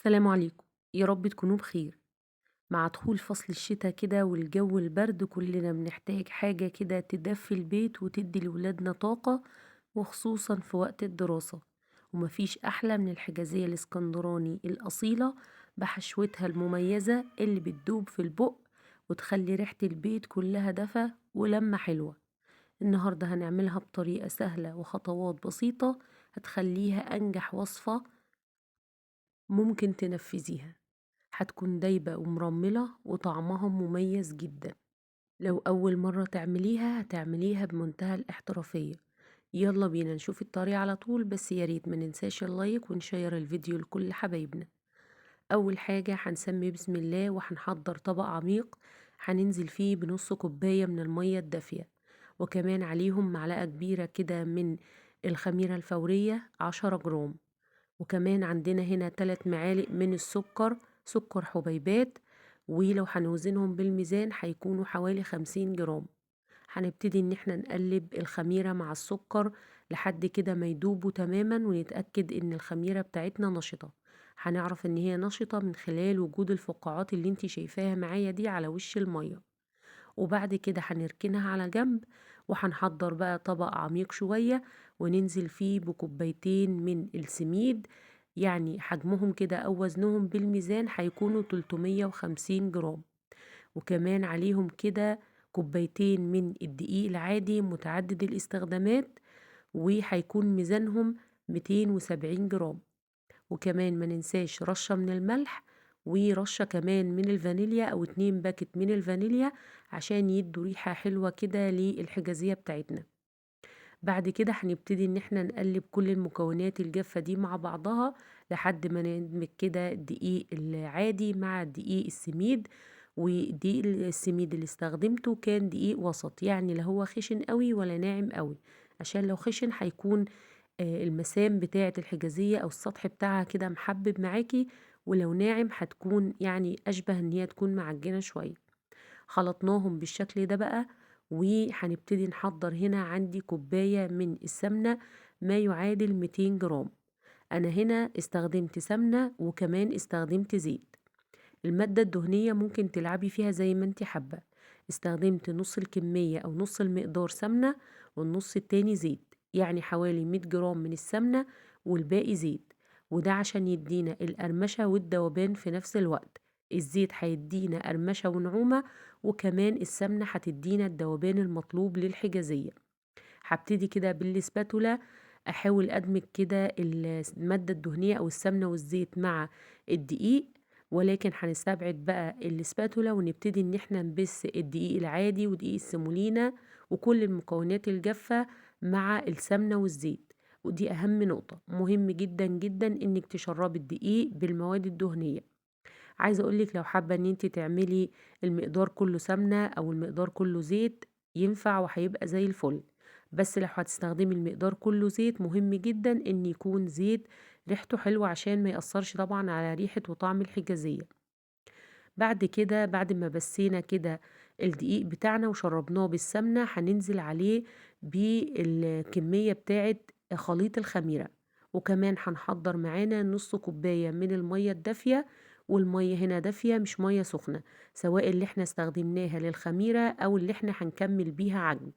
السلام عليكم، يا رب تكونوا بخير. مع دخول فصل الشتا كده والجو البرد كلنا بنحتاج حاجة كده تدفي البيت وتدي لولادنا طاقة، وخصوصا في وقت الدراسة. ومفيش أحلى من الحجازية الإسكندراني الأصيلة بحشوتها المميزة اللي بتدوب في البق وتخلي ريحة البيت كلها دفا ولمة حلوة. النهاردة هنعملها بطريقة سهلة وخطوات بسيطة هتخليها أنجح وصفة ممكن تنفذيها. هتكون دايبة ومرملة وطعمها مميز جدا. لو أول مرة تعمليها هتعمليها بمنتهى الاحترافية. يلا بينا نشوف الطريقة على طول، بس يا ريت ما ننساش اللايك ونشير الفيديو لكل حبايبنا. أول حاجة هنسمي بسم الله وهنحضر طبق عميق هننزل فيه بنص كوباية من المية الدافية، وكمان عليهم معلقة كبيرة كده من الخميرة الفورية 10 جرام، وكمان عندنا هنا 3 معالق من السكر، سكر حبيبات، ولو هنوزنهم بالميزان هيكونوا حوالي 50 جرام. هنبتدي ان احنا نقلب الخميرة مع السكر لحد كده ما يدوبوا تماما، ونتأكد ان الخميرة بتاعتنا نشطة. هنعرف ان هي نشطة من خلال وجود الفقاعات اللي انت شايفاها معايا دي على وش المية. وبعد كده هنركنها على جنب، وهنحضر بقى طبق عميق شوية وننزل فيه بكوبايتين من السميد، يعني حجمهم كده أو وزنهم بالميزان هيكونوا 350 جرام، وكمان عليهم كده كوبايتين من الدقيق العادي متعدد الاستخدامات، وهيكون ميزانهم 270 جرام. وكمان ما ننساش رشة من الملح ورشة كمان من الفانيليا أو 2 باكت من الفانيليا عشان يدوا ريحة حلوة كده للحجازية بتاعتنا. بعد كده هنبتدي إن احنا نقلب كل المكونات الجافة دي مع بعضها لحد ما ندمج كده الدقيق العادي مع الدقيق السميد. ودقيق السميد اللي استخدمته كان دقيق وسط، يعني لا هو خشن قوي ولا ناعم قوي، عشان لو خشن هيكون المسام بتاعة الحجازية أو السطح بتاعها كده محبب معاكي، ولو ناعم هتكون أشبه إن هي تكون معجنة شوية. خلطناهم بالشكل ده بقى، وهنبتدي نحضر. هنا عندي كوباية من السمنة ما يعادل 200 جرام. أنا هنا استخدمت سمنة وكمان استخدمت زيت. المادة الدهنية ممكن تلعبي فيها زي ما انت حابة. استخدمت نص الكمية أو نص المقدار سمنة والنص التاني زيت، يعني حوالي 100 جرام من السمنة والباقي زيت، وده عشان يدينا القرمشة والذوبان في نفس الوقت. الزيت هيدينا قرمشة ونعومة، وكمان السمنة هتدينا الذوبان المطلوب للحجازية. هبتدي كده بالسباتولا أحاول أدمج كده المادة الدهنية أو السمنة والزيت مع الدقيق، ولكن هنستبعد بقى السباتولا ونبتدي إن احنا نبس الدقيق العادي ودقيق السيمولينا وكل المكونات الجافة مع السمنة والزيت. ودي أهم نقطة، مهم جدا جدا إنك تشربي الدقيق بالمواد الدهنية. عايزة أقولك لو حابة إن انت تعملي المقدار كله سمنة أو المقدار كله زيت ينفع وهيبقى زي الفل، بس لو هتستخدمي المقدار كله زيت مهم جدا إن يكون زيت ريحته حلوة عشان ما يأثرش طبعا على ريحة وطعم الحجازية. بعد كده بعد ما بسينا كده الدقيق بتاعنا وشربناه بالسمنة هننزل عليه بالكمية بتاعة خليط الخميرة، وكمان هنحضر معانا نص كوباية من المية الدافية، والمية هنا دافية مش مية سخنة، سواء اللي احنا استخدمناها للخميرة أو اللي احنا هنكمل بيها عجن.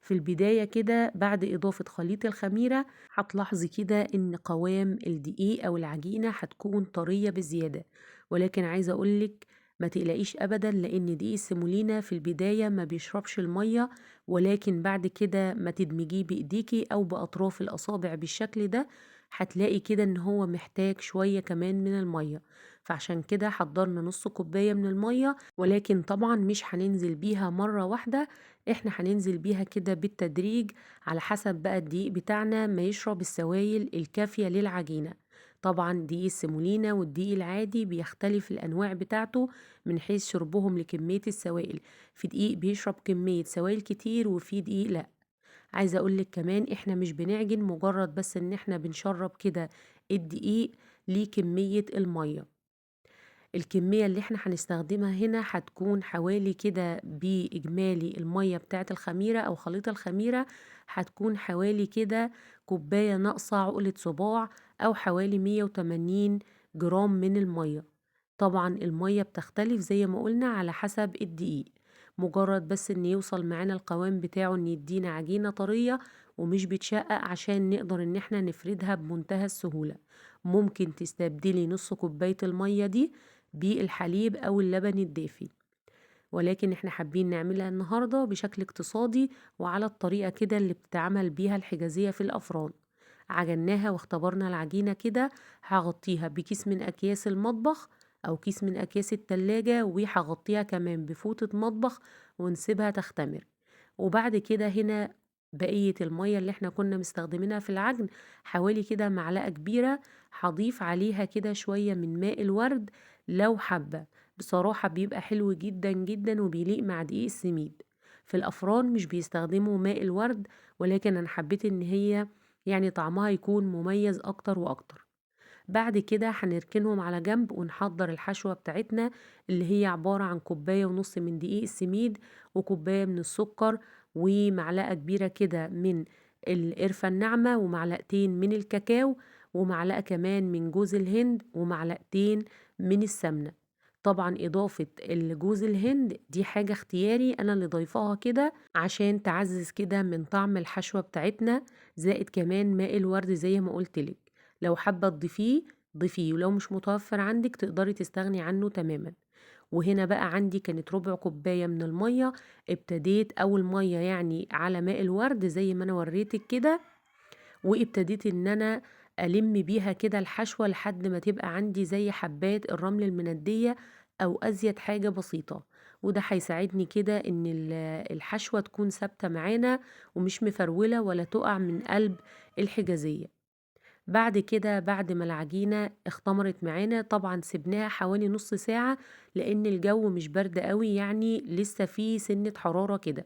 في البداية كده بعد إضافة خليط الخميرة هتلاحظي كده إن قوام الدقيق أو العجينة هتكون طرية بزيادة، ولكن عايزة أقولك ما تقلقيش أبدا، لأن دقيق السيمولينا في البداية ما بيشربش المية، ولكن بعد كده ما تدمجيه بإيديكي أو بأطراف الأصابع بالشكل ده هتلاقي كده إن هو محتاج شوية كمان من المية. فعشان كده حضرنا نص كوباية من المية، ولكن طبعا مش هننزل بيها مرة واحدة، احنا هننزل بيها كده بالتدريج على حسب بقى الدقيق بتاعنا ما يشرب السوائل الكافية للعجينة. طبعا دقيق السيمولينا والدقيق العادي بيختلف الأنواع بتاعته من حيث شربهم لكمية السوائل، في دقيق بيشرب كمية سوائل كتير وفي دقيق لأ. عايزة أقولك كمان إحنا مش بنعجن، مجرد بس إن إحنا بنشرب كده الدقيق لكمية المية. الكمية اللي إحنا هنستخدمها هنا هتكون حوالي كده بإجمالي المية بتاعة الخميرة أو خليط الخميرة هتكون حوالي كده كوباية ناقصة عقلة صباع أو حوالي 180 جرام من المية. طبعا المية بتختلف زي ما قلنا على حسب الدقيق، مجرد بس ان يوصل معانا القوام بتاعه ان يدينا عجينة طرية ومش بتشقق عشان نقدر ان احنا نفردها بمنتهى السهولة. ممكن تستبدلي نص كوباية المية دي بالحليب او اللبن الدافي، ولكن احنا حابين نعملها النهاردة بشكل اقتصادي وعلى الطريقة كده اللي بتتعمل بيها الحجازية في الأفران. عجناها واختبرنا العجينة كده، هغطيها بكيس من أكياس المطبخ أو كيس من أكياس التلاجة، وهغطيها كمان بفوطة مطبخ ونسيبها تختمر. وبعد كده هنا بقية المية اللي احنا كنا مستخدمينها في العجن حوالي كده معلقة كبيرة، هضيف عليها كده شوية من ماء الورد لو حابة. بصراحة بيبقى حلو جدا جدا وبيليق مع دقيق السميد. في الأفران مش بيستخدموا ماء الورد، ولكن أنا حبيت إن هي يعني طعمها يكون مميز أكتر وأكتر. بعد كده هنركنهم على جنب ونحضر الحشوة بتاعتنا اللي هي عبارة عن كوباية ونص من دقيق السميد وكوباية من السكر ومعلقة كبيرة كده من القرفة الناعمة ومعلقتين من الكاكاو ومعلقة كمان من جوز الهند ومعلقتين من السمنة. طبعا إضافة الجوز الهند دي حاجة اختياري، أنا اللي ضايفاها كده عشان تعزز كده من طعم الحشوة بتاعتنا، زائد كمان ماء الورد زي ما قلتلك. لو حابة تضيفيه ضيفيه، ولو مش متوفر عندك تقدري تستغني عنه تماما. وهنا بقى عندي كانت ربع كوباية من المية، ابتديت أول مية يعني على ماء الورد زي ما أنا وريتك كده، وابتديت إن أنا ألم بيها كده الحشوة لحد ما تبقى عندي زي حبات الرمل المندية أو أزيد حاجة بسيطة. وده هيساعدني كده إن الحشوة تكون ثابتة معانا ومش مفرولة ولا تقع من قلب الحجازية. بعد كده بعد ما العجينة اختمرت معانا طبعا سيبناها حوالي نص ساعة لأن الجو مش برد قوي، يعني لسه فيه سنة حرارة كده.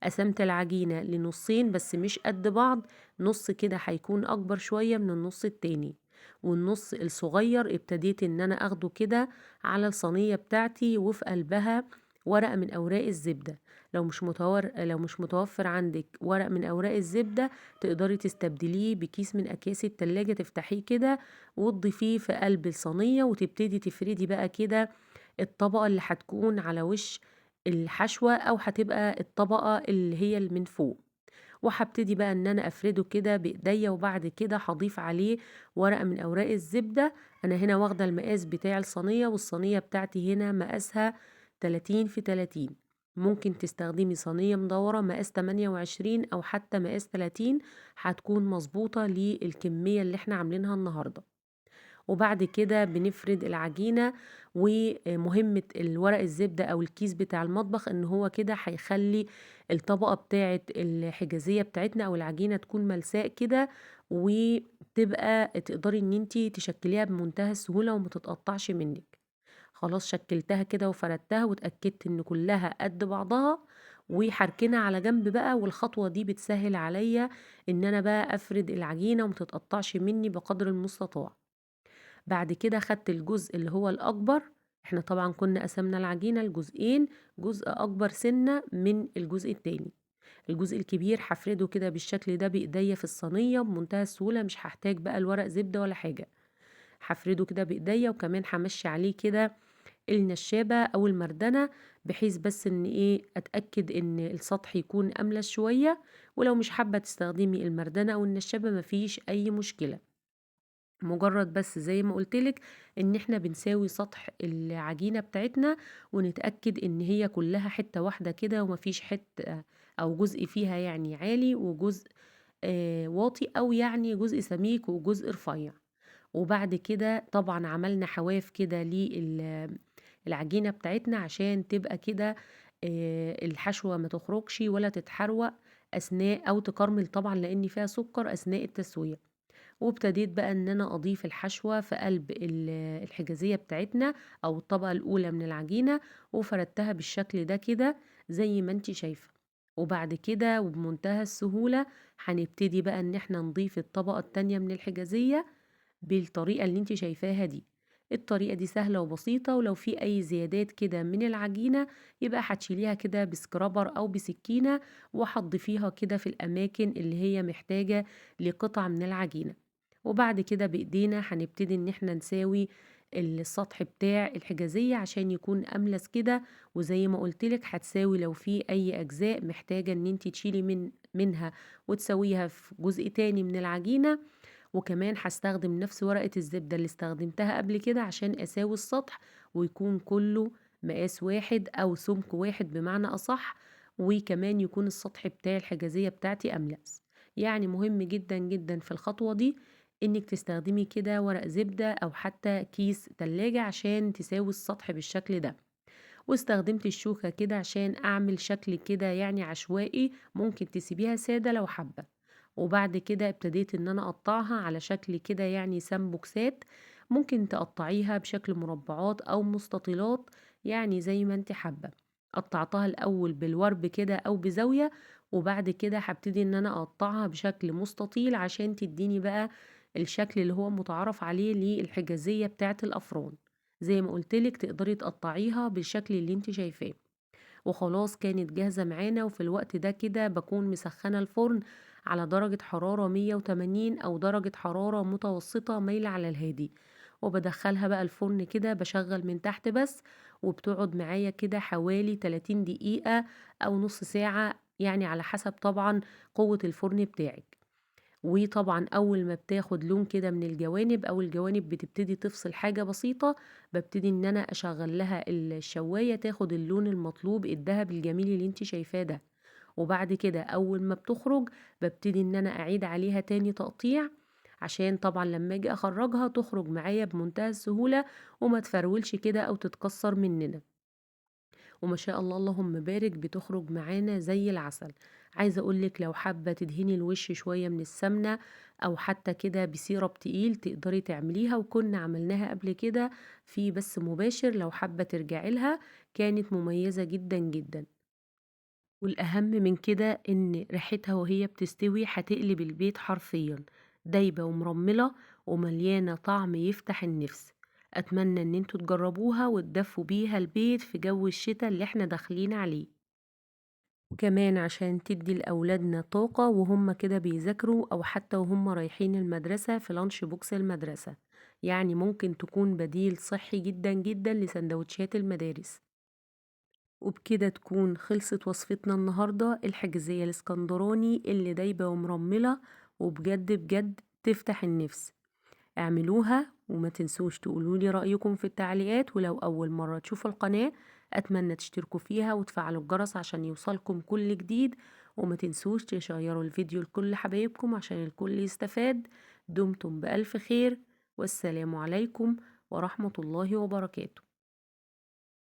قسمت العجينة لنصين بس مش قد بعض، نص كده هيكون أكبر شوية من النص التاني، والنص الصغير ابتديت إن أنا أخده كده على الصينية بتاعتي وفي قلبها ورقة من أوراق الزبدة. لو مش متوفر عندك ورق من أوراق الزبدة تقدري تستبدليه بكيس من أكياس التلاجة، تفتحيه كده وتضيفيه في قلب الصينية، وتبتدي تفردي بقى كده الطبقة اللي هتكون على وش الحشوة أو هتبقى الطبقة اللي هي اللي من فوق. وهبتدي بقى إن أنا أفرده كده بإيديا، وبعد كده هضيف عليه ورقة من أوراق الزبدة. أنا هنا واخدة المقاس بتاع الصينية، والصينية بتاعتي هنا مقاسها 30 في 30. ممكن تستخدمي صينية مدورة مقاس 28 أو حتى مقاس 30، هتكون مظبوطة للكمية اللي احنا عاملينها النهاردة. وبعد كده بنفرد العجينة، ومهمة الورق الزبدة أو الكيس بتاع المطبخ إن هو كده هيخلي الطبقة بتاعة الحجازية بتاعتنا أو العجينة تكون ملساء كده، وتبقى تقدري إن انتي تشكليها بمنتهى السهولة وما تتقطعش منك. خلاص شكلتها كده وفردتها واتأكدت إن كلها قد بعضها، وهركنها على جنب بقى. والخطوة دي بتسهل عليا إن أنا بقى أفرد العجينة وما تتقطعش مني بقدر المستطاع. بعد كده خدت الجزء اللي هو الأكبر، احنا طبعا كنا قسمنا العجينة لجزئين، جزء أكبر سنة من الجزء التاني. الجزء الكبير هفرده كده بالشكل ده بإيديا في الصينية بمنتهى السهولة، مش هحتاج بقى الورق زبدة ولا حاجة. هفرده كده بإيديا، وكمان همشي عليه كده النشابة أو المردنة، بحيث بس إن أتأكد إن السطح يكون أملس شوية. ولو مش حابة تستخدمي المردنة أو النشابة مفيش أي مشكلة، مجرد بس زي ما قلتلك إن إحنا بنساوي سطح العجينة بتاعتنا ونتأكد إن هي كلها حتة واحدة كده، ومفيش حتة أو جزء فيها يعني عالي وجزء واطي، أو يعني جزء سميك وجزء رفيع. وبعد كده طبعا عملنا حواف كده للعجينة بتاعتنا عشان تبقى كده الحشوة ما تخرجش ولا تتحروق أثناء أو تكرمل طبعا لأن فيها سكر أثناء التسوية. وابتديت بقى إن أنا أضيف الحشوة في قلب الحجازية بتاعتنا أو الطبقة الأولى من العجينة، وفردتها بالشكل ده كده زي ما انتي شايفة. وبعد كده وبمنتهى السهولة هنبتدي بقى إن احنا نضيف الطبقة التانية من الحجازية بالطريقة اللي انتي شايفاها دي. الطريقة دي سهلة وبسيطة، ولو في أي زيادات كده من العجينة يبقى هتشيليها كده بسكرابر أو بسكينة، وهتضيفيها كده في الأماكن اللي هي محتاجة لقطع من العجينة. وبعد كده بإيدينا هنبتدي إن احنا نساوي السطح بتاع الحجازية عشان يكون أملس كده. وزي ما قلتلك هتساوي لو في أي أجزاء محتاجة إن انتي تشيلي منها وتسويها في جزء تاني من العجينة. وكمان هستخدم نفس ورقة الزبدة اللي استخدمتها قبل كده عشان أساوي السطح ويكون كله مقاس واحد أو سمك واحد بمعنى أصح، وكمان يكون السطح بتاع الحجازية بتاعتي أملس. يعني مهم جدا جدا في الخطوة دي إنك تستخدمي كده ورق زبدة أو حتى كيس تلاجة عشان تساوي السطح بالشكل ده. واستخدمت الشوكة كده عشان أعمل شكل كده يعني عشوائي، ممكن تسيبيها سادة لو حابة. وبعد كده ابتديت إن أنا أقطعها على شكل كده يعني سامبوكسات، ممكن تقطعيها بشكل مربعات أو مستطيلات يعني زي ما انت حابة. قطعتها الأول بالورب كده أو بزاوية، وبعد كده هبتدي إن أنا أقطعها بشكل مستطيل عشان تديني بقى الشكل اللي هو متعارف عليه للحجازية بتاعة الأفران. زي ما قلتلك تقدري تقطعيها بالشكل اللي انت شايفاه. وخلاص كانت جاهزة معانا. وفي الوقت ده كده بكون مسخنة الفرن على درجة حرارة 180 أو درجة حرارة متوسطة مايلة على الهادي، وبدخلها بقى الفرن كده، بشغل من تحت بس، وبتقعد معايا كده حوالي 30 دقيقة أو نص ساعة يعني على حسب طبعا قوة الفرن بتاعك. وطبعا أول ما بتاخد لون كده من الجوانب أو الجوانب بتبتدي تفصل حاجة بسيطة، ببتدي إن أنا أشغل لها الشواية تاخد اللون المطلوب الذهبي الجميل اللي انت شايفاه ده. وبعد كده أول ما بتخرج ببتدي إن أنا أعيد عليها تاني تقطيع، عشان طبعا لما أجي أخرجها تخرج معايا بمنتهى السهولة وما تفرولش كده أو تتكسر مننا. وما شاء الله اللهم بارك بتخرج معانا زي العسل. عايزة أقولك لو حابة تدهني الوش شوية من السمنة أو حتى كده بسيرب تقيل تقدري تعمليها، وكنا عملناها قبل كده في بث مباشر لو حابة ترجعي لها، كانت مميزة جدا جدا. والأهم من كده إن ريحتها وهي بتستوي هتقلب البيت حرفيا، دايبة ومرملة ومليانة طعم يفتح النفس. أتمنى إن انتوا تجربوها وتدفوا بيها البيت في جو الشتاء اللي احنا داخلين عليه، وكمان عشان تدي لأولادنا طاقة وهم كده بيذاكروا أو حتى وهم رايحين المدرسة في lunch box المدرسة. يعني ممكن تكون بديل صحي جدا جدا لسندوتشات المدارس. وبكده تكون خلصت وصفتنا النهاردة، الحجازية الاسكندراني اللي دايبة ومرملة وبجد بجد تفتح النفس. اعملوها وما تنسوش تقولولي رأيكم في التعليقات، ولو أول مرة تشوفوا القناة أتمنى تشتركوا فيها وتفعلوا الجرس عشان يوصلكم كل جديد، وما تنسوش تشيروا الفيديو لكل حبايبكم عشان الكل يستفاد. دمتم بألف خير، والسلام عليكم ورحمة الله وبركاته.